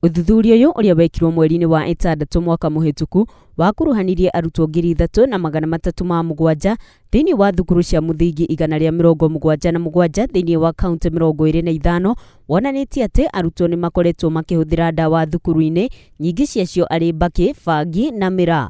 Ũthuthuria ũyũ ũrĩa wekirwo mweri-inĩ wa ĩtandatũ mwaka mũhĩtũku wakuruhanirie arutwo 3,307 thĩinĩ wa thukuru cia mũthingi 177 thĩinĩ wa kauntĩ 25 wonanĩtie atĩ arutwo nĩ makoretwo makĩhũthĩra ndawa thukuru-inĩ, nyingĩ ciacio arĩ mbakĩ, bangi na mĩraa.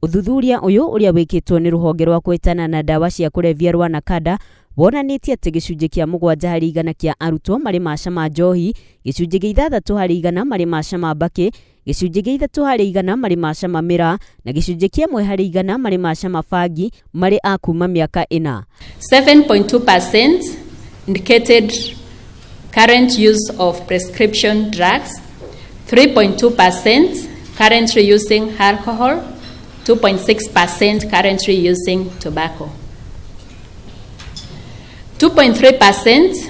Ũthuthuria ũyũ ũrĩa wĩkĩtwo nĩ rũhonge rwa kũhĩtana na ndawa cia kũrebia rwa NACADA wonanĩtie atĩ gĩcunjĩ kĩa 7% kĩa arutwo marĩ macama njohi, gĩcunjĩ gĩa 6% marĩ macama mbakĩ, gĩcunjĩ gĩa 3% marĩ macama mĩraa na gĩcunjĩ kĩa 1% marĩ macama bangi marĩ a kuma mĩaka ĩna. 7.2% indicated current use of prescription drugs, 3.2% currently using alcohol, 2.6% currently using tobacco. 2.3%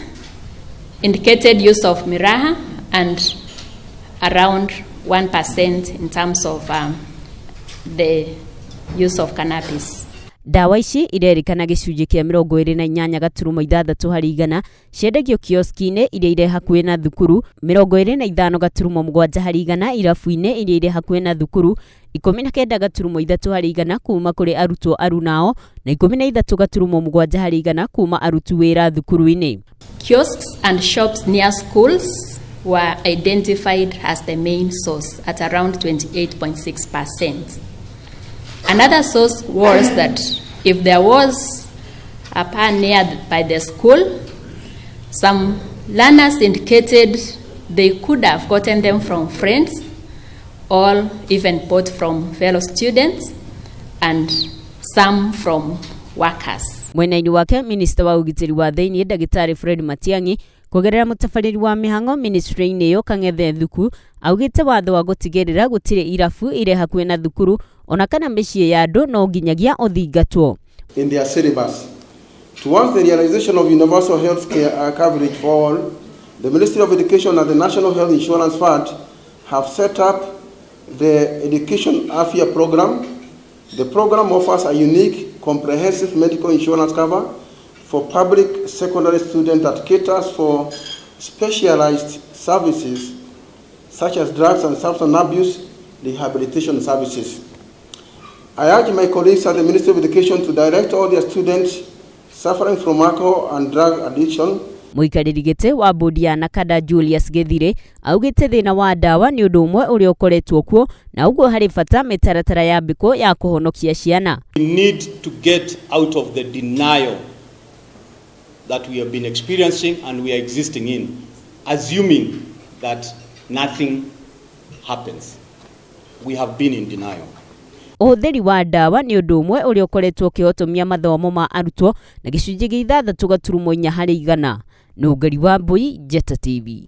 indicated use of miraa and around 1% in terms of the use of cannabis. Ndawa ici irerĩkana gĩcunjĩ kĩa 28.6% ciendagio kioski-inĩ iria irĩ hakuhĩ na thukuru, 25.7% irabu-inĩ iria irĩ hakuhĩ na thukuru, 19.3% kuma kũrĩ arutwo arunao na 13.7% kuma aruti wĩra thukuru-inĩ. Kiosks and shops near schools were identified as the main source at around 28.6%. Another source was that if there was a bar near by the school, some learners indicated they could have gotten them from friends or even bought from fellow students and some from workers. Mwena-inĩ wake minista wa ũgitĩri wa thĩinĩ ndagĩtarĩ Fred Matiang'i kũgerera mũtabarĩri wa mĩhang'o ministry-inĩ ĩyo Kang'ethe Thuku augĩte watho wa gũtigĩrĩra gũtirĩ irabu irĩ hakuhĩ na thukuru ona kana mĩciĩ ya andũ no nginyagia ũthingatwo. In their syllabus. Towards the realization of universal health care coverage for all, the Ministry of Education and the National Health Insurance Fund have set up the Education Afya Program. The program offers a unique, comprehensive medical insurance cover for public secondary students that caters for specialized services such as drugs and substance abuse rehabilitation services. I urge my colleagues at the Ministry of Education to direct all their students suffering from alcohol and drug addiction. Mũikarĩri gĩtĩ wa bodi ya NACADA Julius Gĩthire augĩte thĩna wa ndawa nĩ ũndũ ũmwe ũrĩa ũkoretwo kuo na ũguo harĩ bata mĩtaratara ya mbĩkũ ya kũhonokia ciana. We need to get out of the denial that we have been experiencing and we are existing in, assuming that nothing happens. We have been in denial. Ũhũthĩri wa ndawa nĩ ũndũ ũmwe ũrĩa ũkoretwo ũkĩhotomia mathomo ma arutwo na gĩcunjĩ gĩa 6.4%. Nũngari wa Mbui, Njata TV.